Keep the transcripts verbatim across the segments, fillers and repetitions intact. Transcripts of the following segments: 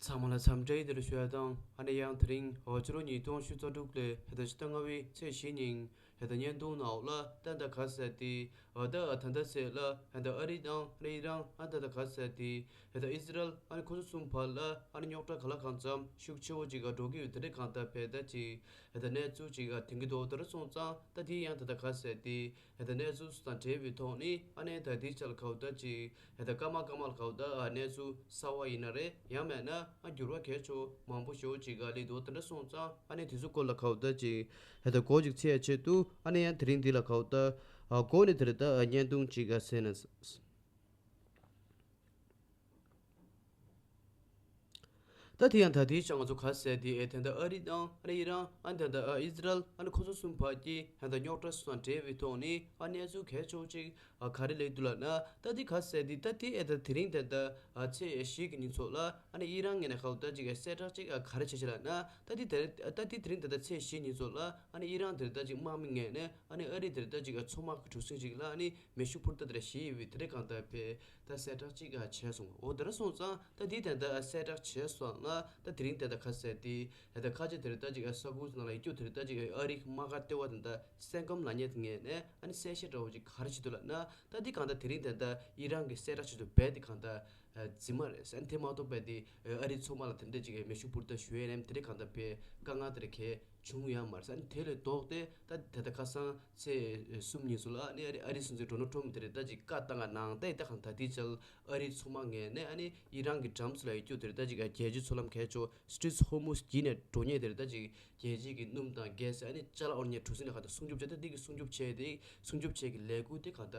ཚང་མ་ལ་འཚམས་འདྲི་བདེ་ལེགས་ཞུ་ཡ་དང་ཨ་ནི་ཡང་དེ་རིང་འོ་ཕྱི་ལོ་ཉིས་སྟོང་ཉི་ཤུ་རྩ་དྲུག་ལོའི་ཧེ་ད་ཕྱི་ཟླ་ལྔ་པའི་ཚེས་བཞི་ཉིན་ཧེ་ད་བརྙན་ཐུང་ནང་ལ་ད་ད་ག་ཟེར་ཏེ་འོ་ད་ད་ད་ཚེས་ལ་ཧེ་ད་ཨ་རི་དང་ཨ་ནི་ཨི་རན་ཨ་ད་ད་ག་ཟེར་ཏེ་ཧེ་ད་ཨི་སི་རལ་ཨ་ནི་ཁོ་ཚོ་གསུམ་བར་ལ་ཨ་ནི་རྙོག་དྲ་ག་ལ་གང་འཚམ་ཤུགས་ཆེ་བོ་ཅིག་ག་འགྲོ་གི་ཡོད། དེ་འདྲའི་གང་ལྟར་བས་ད་ཅིག་ཧེ་ད་གནས་ཚུལ་ཅིག་ག་དེང་གི་དོ་དེར་སོང་ཙང་ད་དེ་ཡང་ད་ད་ག་ཟེར་ཏེ་ཧེ་ད་གནས་ཚུལ་དང་འབྲེལ་བའི་ཐོག་ནས་ཨ་ནི་ད་དེ་ཆ་ལ་ག་བ་ད་ཅིག་ཧེ་ད་སྐར་མ་སྐར་མ་ལ་ག་བ་ད་གནས་ཚུལ་གསར་བ་ཡིན་ན་རེད། ཡང་མེད་ན་ཨ་འགྱུར་བ་གལ་ཆེ་བོ་མང་པོ་ཞེ་བོ་ཅིག་ག་སླེབས་འདུག་དེ་འདྲ་སོང་ཙང་ཨ་ནི་དེ་ཚོ་སྐོར་ལ་ག་བ་ད་ཅིག་ཧེ་ད་གོ་ཅིག་ཚེ་ཡ་ཆེད་དུ་ཨ་ནི་ཡང་དེ་རིང་འདི་ལ་ག་བ་ད་གོ་ནས་དེ་རེད་ད་བརྙན་ཐུང་ཅིག་ག་ཟེར་ན། ད་དེ་ཡང་ད་དེའི་ཆ་ང་ཚོ་ག་ཟེར་དེ་ཨེ་དེ་འདྲ་ཨ་རི་དང་ཨ་རི་ཨི་རན་ཨ་དེ་འདྲ་ཨ་ཨི་སི་རལ་ཨ་ནི་ཁོ་ཚོ་གསུམ་བར་གྱི་ཨ་ད་རྙོག་དྲ་སོགས་དང་འབྲེལ་བའི་ཐོག་ནས་ཨ་གནས་ཚུལ་གལ་ཆེ་བོ་ཅིག་ཨ་ག་རེ་ལས་འདུག་ལབ་ན། ད་དེ་ག་ཟེར་དེ་ད་དེ་ཨེ་ད་དེ་རིང་དེ་འདྲ་ཨ་ཚེས་བཞི་གི་ཉིན་ཚོ་ལ་ཨ་ནི་ཨི་རན་ངོས་ནས་ག་ད་ཅིག་ཨ་གསལ་བསྒྲགས་ཅིག་ཨ་ག་རེ་བྱས་ཤག་ལབ་ན། ད་དེ་དེ་ད་དེ་དེ་རིང་དེ་འདྲ་ཚེས་བཞི་ཉིན་ཚོ་ལ་ཨ་ནི་ཨི་རན་དེ་འདྲ་ཅིག་དམག་མི་ངོས་ནས་ཨ་ནི་ཨ་རི་དེ་འདྲ་ཅིག་ཨ་མཚོ་དམག་གི་གྲུ་གཟིངས་ཅིག་ལ་ཨ་ནི་མེ་ཤུགས་འཕུར་མདའ་དེ་འདྲ་བཞེས་ཡོད་པའི་དེ་འདྲ་གང་ལྟར་བས། ད་གསལ་བསྒྲགས་ཅིག་ཨ་བྱས་སོང་། འོ་དེ་འདྲ་སོང་ཙང་ད་དེ་ད་ལྟ་གསལ་བསྒྲགས་བྱས་སོང་ན་ད་དེ་རིང་ད་ལྟ་ག་ཟེར་དེ་ད་ལྟ་ཁ་ཆེ་དེ་རེད། ད་ཅིག་ཨ་ས་ཁུག་ནང་ལ་ཡོད་རྒྱུ་དེ་རེད། ད་ཅིག་ཨ་རིའི་དམག་སྒར་ལྟེ་བ་དེ་འདྲ་སེང་ཀམ་ལ་ཉེ་དེ་ངས་ནས་ཨ་ནི་གསལ་བཤད་འདྲ་བོ་ཅིག་ག་རེ་བྱེད་འདུག་ལབ་ན། ད་དེ་གང་ལྟར་དེ་རིང་ད་ལྟ་ཨི་རན་གྱི་གསལ་བསྒྲགས་བྱེད་དུ་བས་དེ་གང་ལྟར་རྫུན་མ་རེད་ཟེར། ཨ་ནི་དེ་མ་གཏོགས་པ་དེ་ཨ་རིའི་མཚོ་དམག་ལ་དེ་འདྲ་ཅིག་མེ་ཤུགས་འཕུར་མདའ་གཞུ་ཡས་ནས་དེ་རིང་གང་ལྟར་བས་དཀའ་ངལ་དེ་རེད་གས། བྱུང་ཡོད་མ་རེད་ཟེར། ཨ་ནི་དེ་ལས་ལྡོག་སྟེ་ད་དེ་ད་ཁ་སང་ཚེས་གསུམ་ཉིན་སུ་ལ་ཨ་ནི་ཨ་རི་ཨ་རིའི་སྲིད་འཛིན་ཌོ་ནལ་ཊམ་དེ་རེད། ད་ཅིག་བཀའ་བཏང་ག་ནང་ད་ད་གང་ད་དེ་ཅལ་ཨ་རིའི་མཚོ་དམག་ངོས་ནས་ཨ་ནི་ཨི་རན་གྱི་འགྲམ་སུ་ལ་ཡོད་རྒྱུ་དེ་རེད། ད་ཅིག་རྒྱལ་སྤྱིའི་མཚོ་ལམ་གལ་ཆེ་Strait of Hormuz བརྒྱུད་ནས་འགྲོ་མཁན་དེ་རེད། ད་ཅིག་རྒྱལ་སྤྱི་གི་སྣུམ་དང་གྷེ་སི་ཨ་ནི་ཅ་ལག་དབོར་མཁན་གྲུ་གཟིངས་ལ་གང་ད་སྲུང་སྐྱོབ་བྱས། ད་དེ་གི་སྲུང་སྐྱོབ་བྱས་ཏེ་སྲུང་སྐྱོབ་བྱས་ཀྱི་ལས་འགུལ་དེ་གང་ད་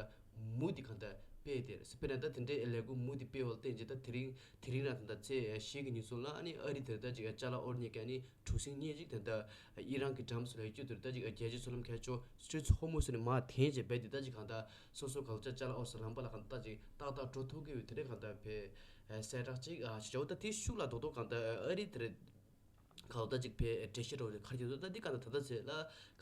མུ་དེ་གང་ད་སྤེལ་དེ་རེད། དཔེར་ན་ད་དེ་འདྲའི་ལས་འགུལ་མུ་དེ་སྤེལ་བ་ལ་བརྟེན་རྗེས་ད་དེ་རིང་དེ་རིང་རང་ད་ད་ཚེས་བཞི་གི་ཉིན་སུ་ལ་ཨ་ནི་ཨ་རི་དེར་ད་ཅིག་ཅ་ལག་དབོར་མཁན་གྱི་ཨ་ནི་གྲུ་གཟིངས་གཉིས་ཅིག་དེ་ད་ཨི་རན་གྱི་འགྲམ་སུ་ལ་ཡོད་རྒྱུ་དེར་ད་ཅིག་རྒྱལ་སྤྱིའི་མཚོ་ལམ་གལ་ཆེ་Strait of Hormuz ནས་མར་འཐེན་བྱས་པས། དེ་ད་ཅིག་གང་ད་སོ་སོ་ག་ལ་ཅ་ཅ་ལག་དབོར་ས་ལམ་པ་ལ་གང་ད་ཅིག་ཏག་ཏག་འགྲོ་ཐུབ་ཀྱི་ཡོད། དེ་རེད་གང་ད་བས་གསལ་བསྒྲགས་ཅིག་ཨ་བྱས། ད་དེ་ཤུགས་ལ་རྡོག་རྡོག་གང་ད་ཨ་རི་དེ་རེད། ག་ད་ཅིག་བས་འགྲེལ་བཤད་རོགས་ལས་ཁར་གྱི་འདུག་ད་འདི་ག་ད་ད་ད་ཚེ་ལ་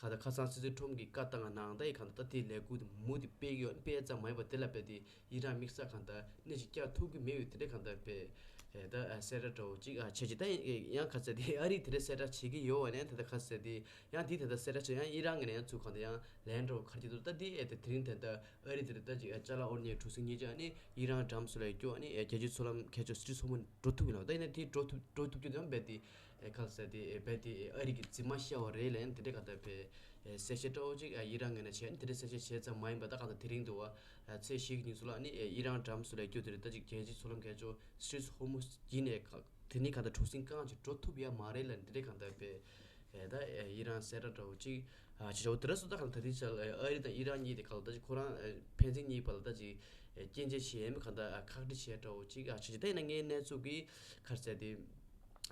ག་ད་ཁ་སང་སྲིད་འཛིན་ཁྲོམ་གྱི་བཀའ་བཏང་ང་ནང་ད་ཡི་ག་ད་ད་དེ་ལས་འགུལ་དེ་མུ་དེ་སྤེལ་གི་ཡོད། སྤེལ་ཙམ་མ་ཡིན་པ་དེ་ལ་བས་དེ་ཨི་རན་དམིགས་བསལ་གང་ལྟར་གནས་ཤིག་བསྐྱར་ཐུབ་ཀྱི་མེད་པའི་དེ་འདྲ་གང་ལྟར་བས་ད་གསལ་བསྒྲགས་འདྲ་བོ་ཅིག་ཨ་བྱས་ཅིག་ད་ཡང་ག་ཚད་དེ་ཨ་རིས་དེ་འདྲ་གསལ་བསྒྲགས་བྱེད་ཀྱི་ཡོད་བ་ནས་ད་ད་ག་ཚད་དེ་ཡང་དེ་ད་ད་གསལ་བསྒྲགས་བྱས་ཡང་ཨི་རན་གྱི་ནས་ཡང་ཚུར་གང་ལྟར་ཡང་ལན་འདྲ་བོ་ཁར་གྱི་འདུག་ད་དེ་ཨེ་ད་དེ་རིང་ད་ལྟ་ཨ་རི་དེ་ད་ཅིག་ཨ་ཅ་ལག་དབོར་མཁན་གྲུ་གཟིངས་གཉིས་ཅིག་ཨ་ནི་ཨི་རན་འགྲམ་སུ་ལ་ཡོད་རྒྱུ་ཨ་ནི་ཨེ་རྒྱལ་སྤྱིའི་མཚོ་ལམ་ཁ་ཕྱོགས་Strait of Hormuz འགྲོ་ཐུབ་ཀྱི་ལ། ད་ཡིན་ན་དེ་འགྲོ་ཐུབ་འགྲོ་ཐུབ་རྒྱུ་དེ་ཡང་རྦད་དེ་ཨེ་ག་ཚད་དེ་ཨེ་རྦད་དེ་ཨ་རི་གི་རྫུན་མ་བཤད་པ་རེད་ལབ་ཡང་དེ་འདྲ་ག་ད་བས་ཨེ་གསལ་བཤད་འདྲ་བོ་ཅིག་ཨ་ཨི་རན་ངོས་ནས་བྱས། ཨ་ནི་དེ་འདྲ་གསལ་བཤད་བྱས་ཙམ་མ་ཡིན་པ་ད་ག་ད་དེ་རིང་འདུག་བ། ཨ་ཚེས་བཞི་གི་ཉིན་སུ་ལ་ཨ་ནི་ཨེ་ཨི་རན་འགྲམ་སུ་ལ་ཡོད་རྒྱུ་དེ་རེད། ད་ཅིག་རྒྱལ་སྤྱིའི་མཚོ་ལམ་ཁ་ཕྱོགས་Strait of Hormuz བརྒྱུད་ནས་ག་དེ་ནས་གང་ལྟར་གྲུ་གཟིངས་རྐང་གཅིག་འགྲོ་ཐུབ་ཡ་མ་རེད་ལབ་དེ་འདྲའི་གང་ལྟར་བས་ཨེ་ད་ཨེ་ཨི་རན་གསལ་བསྒྲགས་འདྲ་བོ་ཅིག་ཨ་བྱེད་ཆོག་དེ་འདྲ་སོང་ཙང་གང་ལྟར་དེ་ཆ་ལ་ཨེ་ཨ་རི་དང་ཨི་རན་གཉིས་དེ་གང་ལྟར་ཅིག་ཁོ་རང་ཨེ་ཕན་ཚུན་གཉིས་བར་ལ་ད་ཅིག་ཨེ་སྐྱོན་བརྗོད་བྱེད་ཡས་མེད་གང་ལྟར་ཨ་ཁག་དཀྲི་བྱས་འདྲ་བོ་ཅིག་ཨ་བྱེད་ཅིག་ད་ཡིན་ན་ངའི་གནས་ཚུལ་གྱི་ཁར་ཟེར་དེ་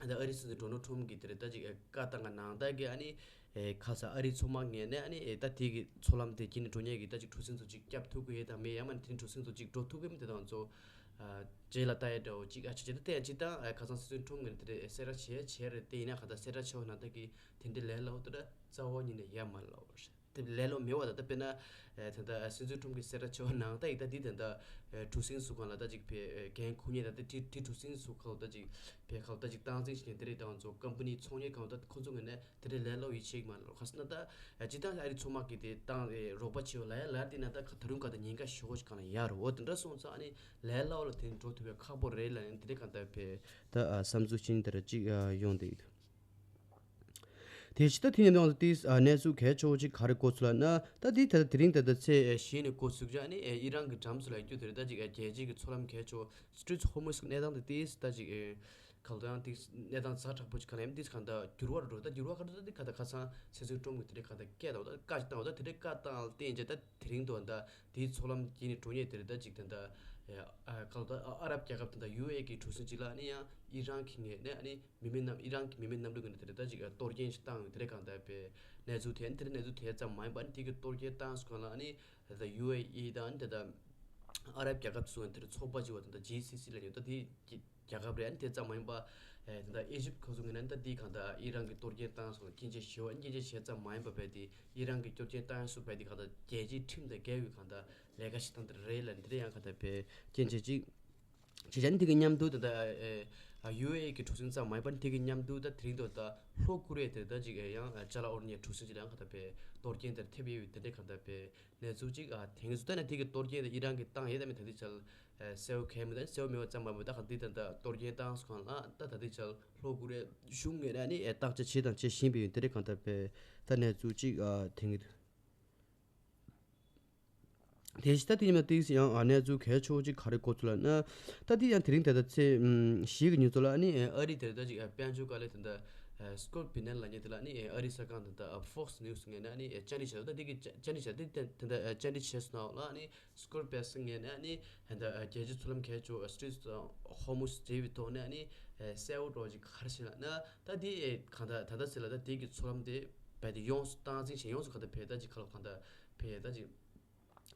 ཨ་ད་ཨ་རི་སྲིད་འཛིན་ཌོ་ནལ་ཁྲོམ་གྱིས་དེ་རེད། ད་ཅིག་ཨེ་བཀའ་བཏང་ག་ནང་ལྟར་གྱི་ཨ་ནི་ཨེ་ཁ་ས་ཨ་རིའི་མཚོ་དམག་ངོས་ནས་ཨ་ནི་ཨེ་ད་དེ་གི་མཚོ་ལམ་དེ་བརྒྱུད་ནས་འགྲོ་མཁན་གྱི་ད་ཅིག་གྲུ་གཟིངས་ཚོ་ཅིག་བསྐྱབ་ཐུབ་ཀྱི་ཡོད་དམ་མེད། ཡང་མིན་ན་དེ་གྲུ་གཟིངས་ཚོ་ཅིག་འགྲོ་ཐུབ་ཀྱི་མེད་དེ་དང་ཚོ་ཨ་རྗེས་ལ་ལྟ་ཡས་འདྲ་བོ་ཅིག་ཨ་བྱས་བྱས་ད་དེ་ཡང་སྤྱིར་བཏང་ཨ་ཁ་སང་སྲིད་འཛིན་ཁྲོམ་ངོས་ནས་དེ་འདྲའི་གསལ་བསྒྲགས་བྱས་བྱས་རེད། དེ་ཡིན་ན་ག་ད་གསལ་བསྒྲགས་བྱས་པ་ནང་ལྟར་གྱི་དེ་འདྲའི་ལས་སླ་བོ་དེ་འདྲ་རྩ་བ་ཉིད་ནས་ཡོད་མ་རེད་ལབ་པ་རེད། དེ་ལས་སླ་བོ་མེད་པ་ད་ལྟ་དཔེར་ན་ཨ་ད་ལྟ་སྲིད་འཛིན་ཁྲོམ་གྱིས་གསལ་བསྒྲགས་བྱས་པ་ནང་ལྟར་ཡིན་ད་དེ་ད་ལྟ་ཨ་གྲུ་གཟིངས་སུ་གང་ལ་ད་ཅིག་བས་འགན་འཁུར་མཁན་ད་ལྟ་དེ་དེ་གྲུ་གཟིངས་སུ་གང་ལ་ད་ཅིག་བས་གང་ལ་ད་ཅིག་སྟངས་འཛིན་བྱེད་མཁན་དེ་རེད། དང་ཚོ་ཀམ་པ་ནི་ཚོང་གཉེར་གང་ལ་ད་ཁོ་ཚོ་ངོས་ནས་དེ་འདྲའི་ལས་སླ་བོ་ཡིད་ཆེས་ཀྱི་མ་རེད། ག་ཟེར་ན་ད་ཨ་སྤྱིར་བཏང་ཨ་རིའི་མཚོ་དམག་གིས་དེ་བཏང་རེད་རོགས་པ་བྱེད་པ་ལ་ཡ་ལ་དེ་ན་ད་ད་རུང་ག་ད་ཉེན་ཁ་ཞེ་པོ་ཞིག་གང་ལ་ཡོད་རེད། འོ་དེ་འདྲ་སོང་ཙང་ཨ་ནི་ལས་སླ་བོ་ལ་དེ་འགྲོ་ཐུབ་པའི་ཁག་པོ་རེད་ལབ་ནས་དེ་འདྲའི་གང་ལྟར་བས་ད་ཨ་བསམ་ཚུལ་ཅིག་དེ་འདྲ་ཅིག་ཨ་ཡོང་བསྡད་ཡོད། དེ་ཕྱི་ད་དེ་ནས་ནང་དུ་དེ་ཨ་གནས་ཚུལ་གལ་ཆེ་བོ་ཅིག་ག་རེ་གོ་ཚུལ་ལབ་ན། ད་དེ་ད་དེ་རིང་ད་ལྟ་ཚེས་བཞི་ནས་གོ་ཚུལ་ཅིག་ཨ་ནི་ཨེ་ཨི་རན་གྱི་འགྲམ་སུ་ལ་ཡོད་རྒྱུ་དེ་རེད། ད་ཅིག་ཨེ་རྒྱལ་སྤྱིའི་གི་མཚོ་ལམ་གལ་ཆེ་བོ་Strait of Hormuz གི་གནས་སྟངས་དེ་དེ་ད་ཅིག་ཨེ་ག་ལ་ཡང་དེ་གནས་སྟངས་ཛ་དྲག་པོ་ཅིག་ག་ལ་ཡང་དེ་གང་ལྟར་འགྱུར་བ་འགྲོ། ད་འགྱུར་བ་ག་རེ་འགྲོ། ད་དེ་ག་ད་ཁ་སང་སྲིད་འཛིན་ཁྲོམ་གྱིས་དེ་རིང་གང་ལྟར་སྐད་བཏང་བ་ད་དེ་རིང་བཀའ་བཏང་བ་ལ་བརྟེན་བྱས་ད་དེ་རིང་དུ་ད་དེའི་མཚོ་ལམ་དཀྱིལ་ནས་འགྲོ་མཁན་དེ་རེད། ད་ཅིག་དེ་འདྲ་ཨ་ག་ལ་ད་ཨ་རབ་རྒྱལ་ཁབ་དེ་འདྲ་ཡུ་ཨེ་གི་གྲུ་གཟིངས་ཅིག་ལ་ནི་ཡང་ཨི་རན་གྱི་ངོས་ནས་ཨ་ནི་མི་མེད་གནམ་ཨི་རན་གྱི་མི་མེད་གནམ་གྲུ་ངོས་ནས་དེ་འདྲ་ད་ཅིག་གཏོར་སྐྱོན་ཞིག་བཏང་ཡོད། དེ་འདྲ་གང་ལྟར་བས་གནས་ཚུལ་དེ་ནི་དེ་འདྲ་གནས་ཚུལ་དེ་ཙམ་མ་ཡིན་པ་ནི་དེ་གི་གཏོར་སྐྱོན་བཏང་སོང་ག་ལ་ནི་ད་ཡུ་ཨེ་ཨི་དང་དེ་འདྲ་ཨ་རབ་རྒྱལ་ཁབ་ཚོ་དེ་འདྲ་ཚོགས་པ་ཅིག་བ་དེ་འདྲ་ཇི་སི་སི་ལ་ཡོད། ད་དེ་རྒྱལ་ཁབ་རེད། ཨ་ནི་དེ་ཙམ་མ་ཡིན་པ་ཨེ་ད་ལྟ་ཨི་ཇིབ་ཁོ་ཚོ་ངོས་ནས་ད་དེའི་གང་ལྟར་ཨི་རན་གྱི་གཏོར་སྐྱོན་བཏང་སོང་ལ་སྐྱོན་བརྗོད་ཞེ་པོ་སྐྱོན་བརྗོད་བྱས་ཙམ་མ་ཡིན་པ་བས་དེ་ཨི་རན་གྱི་གཏོར་སྐྱོན་བཏང་སོང་བས་དེ་གང་ལྟར་རྒྱལ་སྤྱིའི་ཁྲིམས་དང་འགལ་བའི་གང་ལྟར་ལས་ཀ་ཞིག་བཏང་དེ་རེད་ལ་འདི་རེད། ཡང་གང་ལྟར་བས་སྐྱོན་བརྗོད་ཅིག་བྱས་ཙང་དེ་གི་མཉམ་དུ་ད་ལྟ་ཨེ་ ཨ་ཡུ་ཨེ་ཨི་གི་གྲུ་གཟིངས་ཙམ་མ་ཡིན་པར་དེ་གི་མཉམ་དུ་ད་དེ་རིང་དུ་ད་ལྷོ་ཀོ་རི་ཡ་དེར་ད་ཅིག་ཡང་ཅ་ལག་དབོར་མཁན་གྲུ་གཟིངས་ཅིག་ལ་ཡང་གང་ལྟར་བས་གཏོར་སྐྱོན་དེར་ཐེབས་ཡོད་དེ་འདྲའི་གང་ལྟར་བས་གནས་ཚུལ་ཅིག་ཨ་དེང་སུ་ད་ནས་དེ་གི་གཏོར་སྐྱོན་དེ་ཨི་རན་གི་བཏང་ཡོད་དམ་མེད་ད་དེ་ཅལ་གསལ་བོ་གལ་མི་ད་གསལ་བོ་མེད་པ་ཙམ་མ་མེད་ད་གང་དེ་ད་ད་གཏོར་སྐྱོན་བཏང་སུ་གང་ལ་ད་ད་དེ་ཅལ་ལྷོ་ཀོ་རི་ཡ་གཞུང་ངོས་ནས་ནི་ཨེ་བརྟག་དཔྱད་བྱེད་དང་བྱེད་བཞིན་པའི་ཡོད་དེ་འདྲའི་གང་ལྟར་བས་ད་གནས་ཚུལ་ཅིག་ཨ་དེང་གི་དེ་བཞིན་ད་དེ་ཉིན་ཏིག་ཡང་ཨ་གནས་ཚུལ་གལ་ཆེ་བོ་ཅིག་ག་རེ་གོ་ཚུལ་ལ་ན། ད་དེ་ཡང་དེ་རིང་ད་ལྟ་ཚེས་ཨམ་བཞི་གི་ཉིན་ཚོ་ལ་ནི་ཨ་རི་དེར་ད་ཅིག་ཨ་དཔལ་འབྱོར་དཀའ་ལས་དེ་འདྲ་ཨ་སྐོར་བི་ནན་ལ་ཉེ་དེ་ལ་ནི་ཨ་རི་གསར་ཁང་དེ་འདྲ་ཨ་Fox News ངོས་ནས་ནི་ཨ་བཅར་འདྲི་བྱས་ད་དེ་གི་བཅར་འདྲི་བྱས་དེ་དེ་འདྲ་ཨ་བཅར་འདྲི་བྱས་སོང་ལ་ནི་སྐོར་བེ་སི་ངོས་ནས་ནི་ད་ལྟ་ཨ་རྒྱལ་སྤྱིའི་མཚོ་ལམ་གལ་ཆེ་བོ་Strait of Hormuz འབྲེལ་བའི་ཐོག་ནས་ནི་ཨ་གསལ་བོ་འགྲོ་ཅིག་ག་རེ་བྱས་ལ་ན་ད་དེ་ཨ་གང་ད་ད་ལྟ་ཟེར་ལ་ད་དེ་གི་མཚོ་ལམ་དེ་བས་དེ་ཡོངས་སུ་སྟངས་འཛིན་བྱས་ཡོངས་སུ་གང་ད་བས་ད་ཅིག་ཁ་ལོ་གང་ད། བས་ད་ཅིག་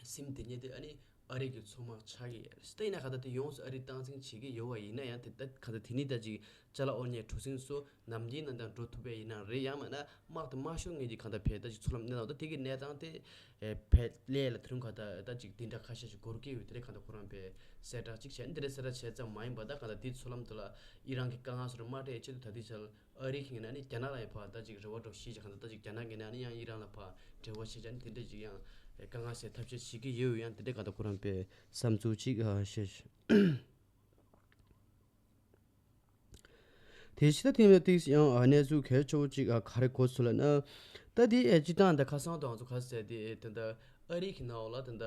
སིམ་དེ་ཉིད་དེ་ཨ་ནི་ཨ་རི་གི་མཚོ་དམག་ཆགས་ཀྱི་ཡོད་རེད། ད་ཡིན་ན་ག་ད་དེ་ཡོངས་སུ་ཨ་རི་སྟངས་འཛིན་བྱེད་ཀྱི་ཡོད་པ་ཡིན་ན་ཡང་དེ་ད་ག་ད་དེ་ནི་ད་ཅིག་ཅ་ལག་དབོར་མཁན་གྲུ་གཟིངས་སུ་ནམ་རྒྱུན་ནང་དང་འགྲོ་ཐུབ་པ་ཡིན་ན་རེད། ཡང་མིན་ན་དམག་དང་དམག་ཤོག་ངོས་ཀྱི་ག་ད་བས་ད་ཅིག་མཚོ་ལམ་གནས་ན་ད་དེ་གི་གནས་སྟངས་དེ་བས་ལས་ལ་དེ་རིང་ག་ད་ད་ཅིག་འདི་འདྲ་ཁ་ཤས་ཤིག་འགོར་གྱི་ཡོད་དེ་རེད། ག་ད་ཁོ་རང་བས་གསལ་བསྒྲགས་ཅིག་བྱས་འདི་འདྲ་གསལ་བསྒྲགས་བྱས་ཙམ་མ་ཡིན་པ་ད་ག་ད་དེ་མཚོ་ལམ་དེ་ལ་ཨི་རན་གྱི་དཀའ་ངལ་སོགས་མ་སྤྲད་ཆེད་དུ་ད་དེ་ཆ་ལ། ཨ་རི་གི་ངོས་ནས་ནི་རྒྱ་ནག་ལ་ཡང་ཕར་ད་ཅིག་རེ་བ་འདྲ་བོ་བྱེད་ཅིག་གང་ལྟར་ད་ཅིག་རྒྱ་ནག་ངོས་ནས་ནི་ཡང་ཨི་རན་ལ་ཕར་འབྲེལ་བ་བྱེད་ཅིག་ནི་དེ་འདྲ་ཅིག་ཡང་དཀའ་ངལ་སེལ་ཐབས་ཤེས་བྱེད་ཀྱི་ཡོད་ཡང་དེ་འདྲ་གང་ལྟར་ཁོ་རང་པའི་བསམ་ཚུལ་ཅིག་ཨ་བཤད། དེ་ཕྱི་ད་ཐེངས་ཏིག་ཡང་གནས་ཚུལ་གལ་ཆེ་བོ་ཅིག་ག་རེ་གོ་ཚུལ་ལ་ན། ད་དེ་སྤྱི་བཏང་ད་ཁ་སང་དང་ཚོ་ཁ་ཟེར་དེ་ད་ལྟ་ཨ་རི་གི་ནང་ལ་ད་ལྟ་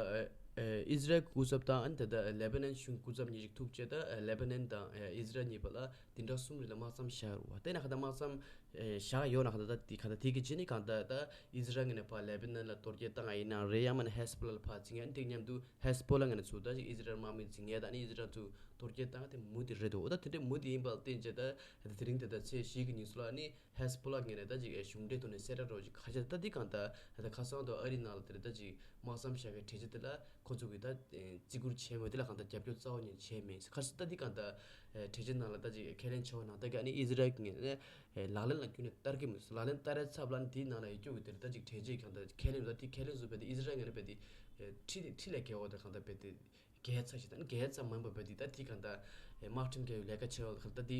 ཨི་ཟི་རལ་གྱི་སྐུ་ཚབ་དང་ད་ལྟ་ལེ་བྷ་ནན་གཞུང་སྐུ་ཚབ་གཉིས་ཅིག་ཐུག་བྱས་ད་ལེ་བྷ་ནན་དང་ཨི་ཟི་རལ་གཉིས་བར་ལ། དེ་འདྲ་གསུམ་རེ་ལ་དམག་མཚམས་བཞག་རུ་བ་དེ་ན་ག་ད་དམག་མཚམས་བཞག་ཡོད་ན་ག་ད་ད་དེ་ག་ད་དེ་གི་རྗེས་ནི་གང་ད་ད་ཨི་ཟི་རལ་ངོས་ནས་ཕར་ལེ་བྷ་ནན་ལ་གཏོར་སྐྱོན་བཏང་ཡིན་ན་རེད། ཡང་མིན་ན་ཧེ་སི་བྷོ་ལ་ལ་ཕར་འཛིང་ཡ་དེ་མཉམ་དུ་ཧེ་སི་བྷོ་ལ་ངོས་ནས་ཚུར་ད་ཅིག་ཨི་ཟི་རལ་དམག་མི་འཛིང་ཡ་ད་ནི་ཨི་ཟི་རལ་ཚུར་གཏོར་སྐྱོན་བཏང་དེ་མུ་དེ་རེད་འདུག་ད་དེ་འདྲ་མུ་དེ་ཡིན་པ་བརྟེན་བྱས་ད་དེ་རིང་དེ་ད་ཚེས་བཞི་གི་ཉིན་སུ་ལ་ནི་ཧེ་སི་བྷོ་ལ་ངོས་ནས་ད་ཅིག་གཞུང་འབྲེལ་ཐོག་ནས་གསལ་བསྒྲགས་རོགས་ཅིག་ག་རེ་བྱས་ད་དེ་གང་ད་ད་ཁ་སང་དུ་ཨ་རི་ནང་ལ་དེ་རེད་ད་ཅིག་དམག་མཚམས་བཞག་གི་གྲོས་ཆོད་དེ་ལ། ཁོ་ཚོ་གིས་ད་བརྩི་བཀུར་བྱས་མེད་དེ་ལ་གང་ལྟར་རྒྱབ་སྐྱོར་རྩ་བ་ཉིད་བྱས་མེད་ཁ་སང་ད་འདི་གང་ལྟར་གྲོས་ཆོད་ནང་ལ་ད་ཅིག་ཁས་ལེན་བྱས་པ་ནང་ལྟར་གྱི་ཨ་ནི་ཨི་ཟི་རལ་གྱི་ངོས་ནས་ལག་ལེན་ལ་ཁྱོན་ནས་བསྟར་གྱི་མེད། ལག་ལེན་བསྟར་ཡའི་ཚབ་ལ་ནི་འདིའི་ནང་ལ་ཡོད་རྒྱུ་གི་དེར་ད་ཅིག་གྲོས་ཆོད་གང་ལྟར་ཁས་ལེན་ད་དེ་ཁས་ལེན་བཟོ་བས་ཏེ་ཨི་ཟི་རལ་ངོས་ནས་བས་ཏེ་ཁྲི་ཁྲི་ལས་བརྒལ་བ་དང་གང་ལྟར་བས་ཏེ་རྒྱལ་ཚ་ཞིག་དང་རྒྱལ་ཚ་མིན་པ་བས་ཏེ་ད་དེ་གང་ལྟར་དམག་ཁྲིམས་འགལ་བའི་ལས་ཀ་བྱས་པ་གང་ལྟར་དེ་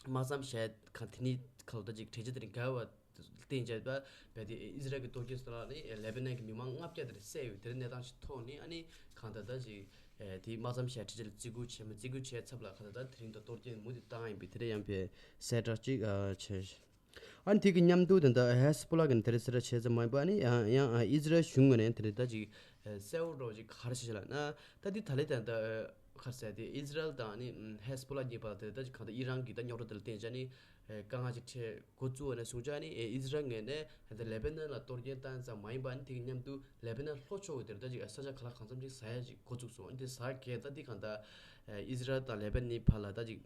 དམག་མཚམས་བཞག་གང་དེ་ནི་གང་ལྟར་ཅིག་གྲོས་ཆོད་དེ་རིང་འགལ་བ། བརྟེན་བྱས་པ་བས་ཏེ་ཨི་ཟི་རལ་གྱི་གཏོར་སྐྱོན་སོགས་ལ་ནི་ལེ་བྷ་ནན་གྱི་མི་མང་ལྔ་བརྒྱ་དེར་བསད་ཡོད་དེར་གནས་སྟངས་ཤིག་ཐོག་ནས་ཨ་ནི་གང་ལྟར་ད་ཅིག་དེའི་དམག་མཚམས་བཞག་གྲོས་ཆོད་ལ་བརྩི་བཀུར་བྱས་མ་བརྩི་བཀུར་བྱས་ཚབ་ལ་གང་ལྟར་ད་དེ་རིང་ད་གཏོར་སྐྱོན་མུ་མཐུད་བཏང་ཡིན་པས་དེ་འདྲ་ཡང་པའི་གསལ་བསྒྲགས་ཅིག་བྱས། ཨ་ནི་དེ་གི་མཉམ་དུ་ད་ལྟ་ཧེ་སི་བྷོ་ལ་གི་ནི་དེ་རེ་སེ་ར་བྱས་ཙམ་མ་ཡིན་པ་ཨ་ནི་ཡང་ཡང་ཨི་ཟི་རལ་གཞུང་ངོས་ནས་དེ་རེ་ད་ཅིག་གསལ་བོ་འགྲོ་ཅིག་ག་རེ་བྱས་ལ་ན་ད་དེ་ད་ལེ་ད་ད་ག་རེ་ཟེར་དེ་ཨི་ཟི་རལ་དང་ནི་ཧེ་སི་བྷོ་ལ་གཉིས་བར་དེ་ད་ཅིག་གང་ལྟར་ཨི་རན་གྱི་ད་རྙོག་དྲ་དེ་ལ་བརྟེན་བྱས་ནི། དཀའ་ངལ་ཅིག་འཕྲད་འགོ་བཙུགས་པ་ནས་བཟུང་ཅག་ནི་ཨི་ཟི་རལ་ངོས་ནས་ད་ལེ་བྷ་ནན་ལ་གཏོར་སྐྱོན་བཏང་ཙམ་མ་ཡིན་པ་ནི་དེ་གི་མཉམ་དུ་ལེ་བྷ་ནན་ལྷོ་ཕྱོགས་ཀྱི་དེར་ད་ཅིག་ས་ཆ་ག་ལ་གང་འཚམ་ཅིག་ཟ་ཡ་ཅིག་འགོ་བཙུགས་སོང་། འདི་ཟ་གས་ད་འདི་གང་ལྟར་ཨི་ཟི་རལ་དང་ལེ་བྷ་ནན་བར་ལ་ད་ཅིག་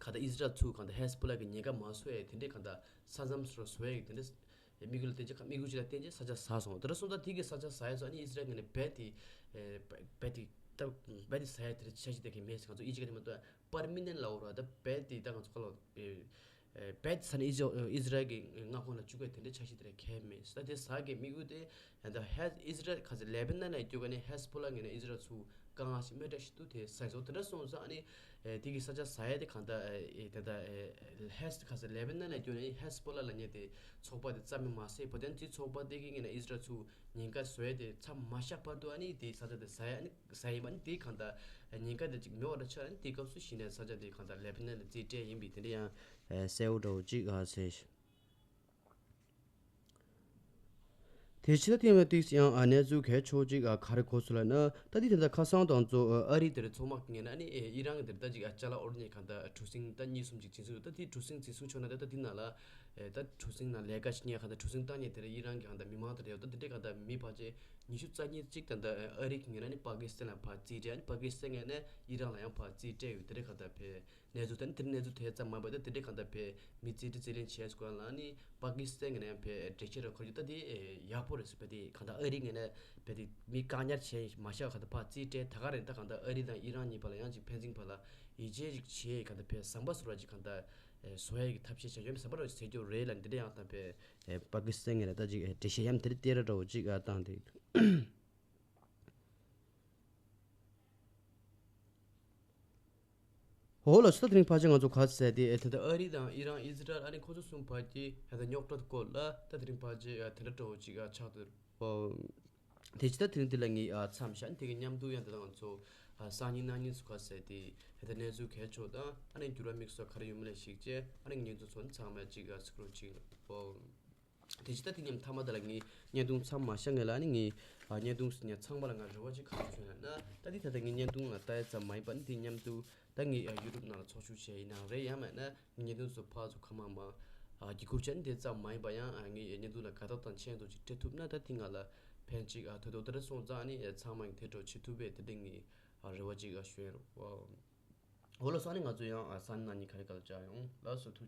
གང་ལྟར་ཨི་ཟི་རལ་ཚུར་གང་ལྟར་ཧེ་སི་བྷོ་ལ་གི་ཉེན་ཁ་མ་བཟོ་ཡ་དེ་འདྲས་གང་ལྟར་ས་མཚམས་སུ་བཟོ་ཡ་གི་དེ་འདྲས་དམིགས་ཡུལ་ལ་བརྟེན་ཅིག་དམིགས་ཡུལ་ཅིག་ལ་བརྟེན་ཅིག་ས་ཆ་ཟ་སོང་། དེ་འདྲ་སོང་ཙང་དེ་གི་ས་ཆ་ཟ་ཡ་ཚོ་ཨ་ནི་ཨི་ཟི་རལ་ངོས་ནས་རྦད་དེ་རྦད་དེ་ད་རྦད་དེ་ཟ་ཡ་དེ་འདྲ་ཆ་ཤས་དེ་གི་མེད་ཟེར་ང་ཚོ་ཨི་ཇི་ག་དེ་མ་གཏོགས། པར་མི་ནན་ལ་འོ་ར་ད་རྦད་དེ་ད་ང་ཚོ་ཁ་ལོ་རྦད་ས་ནས་ཨི་ཟི་ཨི་ཟི་རལ་གྱི་མངའ་ཁོངས་ལ་བཅུག་པའི་དེ་འདྲའི་ཆ་ཤས་དེ་ར་གལ་མེད་ས་དེ་ཟ་གི་དམིགས་ཡུལ་དེ་ད་ཧེ་ཨི་ཟི་རལ་ག་ཚོད་ལེ་བྷ་ནན་ལ་བཅུག་ག་ནས་ཧེ་སི་བྷོ་ལ་ངོས་ནས་ཨི་ཟི་རལ་ཚུར་དཀའ་ངལ་ཞིག་མེད་འདྲ་ཞིག་འདུག་དེ་ཟ་སོང་། དེ་འདྲ་སོང་ཙང་ཨ་ནི་དེ་གི་ས་ཆ་ཟ་ཡ་དེ་གང་ལྟར་ད་ལྟ་ཧེ་ག་ཚོད་ལེ་བྷ་ནན་ལ་བཅུག་ནས་ཧེ་སི་བྷོ་ལ་ལ་ཉེ་དེ་ཚོགས་པ་དེ་རྩ་མེད་མ་བཟོས་བར་དུ་དེ་ཚོགས་པ་དེ་གི་ངོས་ནས་ཨི་ཟི་རལ་ཚུར་ཉེན་ཁ་བཟོ་ཡ་དེ་མཚམས་མ་བཞག་བར་དུ་ཨ་ནི་དེ་ས་ཆ་དེ་ཟ་ཡ་ཨ་ནི། ས་ཡིན་པ་ནི་དེའི་གང་ལྟར་ཉེན་ཁ་དེ་ཅིག་མེད་པ་འདྲ་ཆགས་ནི་དེ་སྐབས་སུ་གཞི་ནས་ས་ཆ་དེའི་གང་ལྟར་ལེ་བྷ་ནན་ལ་རྩིས་སྤྲད་ཡིན་པའི་དེ་འདྲ་ཡང་གསལ་བོ་འདྲ་བོ་ཅིག་ཨ་ཟེར། དེ་ཕྱི་ད་ཐེངས་མ་ཏིག་ཡང་ཨ་གནས་ཚུལ་གལ་ཆེ་བོ་ཅིག་ཨ་ག་རེ་གོ་སོང་ལབ་ན་ད་དེ་ད་ལྟ་ཁ་སང་དང་ཚོ་ཨ་རི་དེར་ཚོགས་དམག་གི་ངོས་ནས་ཨ་ནི་ཨི་རན་གྱི་དེར་ད་ཅིག་ཨ་ཅ་ལག་དབོར་ནས་གང་ལྟར་གྲུ་གཟིངས་ད་གཉིས་གསུམ་ཅིག་འཛིན་བཟུང་ད་དེ་གྲུ་གཟིངས་འཛིན་བཟུང་ཆོག་ན་ད་ད་དེ་ནང་ལ་ཨེ་ད་གྲུ་གཟིངས་ནང་ལས་ཀ་བྱེད་མཁན་གང་ལྟར་གྲུ་གཟིངས་བཏང་མཁན་དེར་ཨི་རན་གྱི་གང་ལྟར་མི་མང་དེར་ཡོད་ད་དེ་འདྲའི་གང་ལྟར་མི་ཕལ་ཆེར་ཉི་ཤུ་རྩ་གཉིས་ཅིག་ད་ལྟ་ཨ་རི་གི་ངོས་ནས་ནི་པ་ཀི་སི་ཐན་ལ་ཕར་རྩིས་སྤྲད། ཨ་ནི་པ་ཀི་སི་ཐན་ངོས་ནས་ཨི་རན་ལ་ཡང་ཕར་རྩིས་སྤྲད་ཡོད། དེ་འདྲའི་གང་ལྟར་བས་གནས་ཚུལ་དེ་ནི་དེ་ནི་གནས་ཚུལ་དེ་ཙམ་མ་ཡིན་པ་ད་དེ་འདྲའི་གང་ལྟར་བས་མི་རྩིས་སྤྲད་རྩིས་ལེན་བྱས་སྐོར་ལ་ནི་པ་ཀི་སི་ཐན་ངོས་ནས་ཡང་བས་འགྲེལ་བཤད་རོགས་ཁ་རྒྱུ་ད་དེ་ཡག་པོ་རེད་ཟེར་བས་དེ་གང་ལྟར་ཨ་རི་ངོས་ནས་བས་དེ་མི་བཀག་ཉར་བྱས་མ་བཞག་གང་ལྟར་ཕར་རྩིས་སྤྲད། ད་ག་རེད་ད་གང་ལྟར་ཨ་རི་དང་ཨི་རན་གཉིས་བར་ལ་ཡང་ཅིག་ཕན་ཚུན་བར་ལ་ཡིད་ཆེས་ཅིག་བྱས་གང་ལྟར་བས་ཟམ་པ་བཟོ་ར་ཅིག་གང་ལྟར་བཟོ་ཡ་གི་ཐབས་ཤེས་བྱས་ཡོད་ཟམ་པ་ར་ཅིག་ཟེར་རྒྱུ་རེད་ལ་འདི་འདྲ་ཡང་ད་བས་པ་ཀི་སི་ཐན་ངོས་ནས་ད་ཅིག་འགྲེལ་བཤད་ཡང་དེ་རེད་དེ་ར་འདྲ་བོ་ཅིག་བཏང་དེ། འོ་ལགས་སོ། ད་དེ་རིང་ཕལ་ཆེར་ང་ཚོ་ག་ཟེར་ཏེ་ཨེ་ད་ལྟ་ཨ་རི་དང་ཨི་རན་ཨི་ཟི་རལ་ཨ་ནི་ཁོ་ཚོ་གསུམ་བར་གྱི་ཨེ་ད་རྙོག་དྲ་སྐོར་ལ་ད་དེ་རིང་ཕལ་ཆེར་ཨ་དེ་འདྲ་འདྲ་བོ་ཅིག་ཨ་ཆགས་འདུག་འོ། དེ་ཅི་ད་དེ་རིང་འདི་ལ་ངས་ཨ་མཚམས་བཞག་དེ་གི་མཉམ་དུ་ཡང་ད་ལྟ་ང་ཚོ་ཨ་སང་ཉིན་གནངས་ཉིན་སུ་ག་ཟེར་ཏེ་ཨེ་ད་གནས་ཚུལ་གལ་ཆེ་དང་ཨ་ནི་འགྱུར་བ་དམིགས་སུ་ག་རེ་ཡོད་མེད་ལ་གཞིགས་བྱས་ཨ་ནི་བརྙན་ཐུང་ཚོ་ཚང་མ་ཅིག་ཨ་གཟིགས་རོགས་གྱིས། འོ། དེ་ཅི་ད་དེ་མཉམ་མཐའ་མ་ད་ལ་ངས་བརྙན་ཐུང་མཚམས་མ་བཞག་ངེས་ལ་ནི་ངས་ཨ་བརྙན་ཐུང་ཟིན་ཡ་ཚང་མ་ལ་ང་རེ་བ་ཅིག་ག་རེ་བྱུང་ཡ་ན་ད་དེ་ད་ལྟ་ངས་བརྙན་ཐུང་ལ་ལྟ་ཡ་ཙམ་མ་ཡིན་པ་ནི་དེ་མཉམ་དུ་ད་ངས་ཨ་ཡུ་ཊུབ་ནང་ལ་ཚོགས་ཞུགས་བྱས་ཡིན་ནའང་རེད། ཡང་མེད་ན་བརྙན་ཐུང་ཚོ་ཕར་ཚུར་གང་མང་མང་ཨ་བརྒྱུད་བསྐུར་བྱས་ནི་དེ་ཙམ་མ་ཡིན་པ་ཡང་ཨ་ངས་བརྙན་ཐུང་ལ་དགའ་རྟགས་དང་མཆན་ཐོ་ཅིག་སྤྲད་ཐུབ་ན་ད་དེ་ང་ལ་ཕན་ཅིག་ཨ་ཐོགས་འདུག་ད་རེས་སོང་ཙང་ནི་ཨ་ཚང་མ་ཡང་དེ་འདྲ་བྱེད་ཐུབ་པའི་དེ་འདྲ་ངས་ཨ་རེ་བ་ཅིག་ཨ་ཞུ་ཡ་རེད། འོ་ལགས་སོ། ཨ་ནི་ང་ཚོ་ཡང་ཨ་སང་ཉིན་གནངས་ཉིན་ག་རེ་ག་ལ་བཅར་ཡོང་། ལགས་སོ། ཐུགས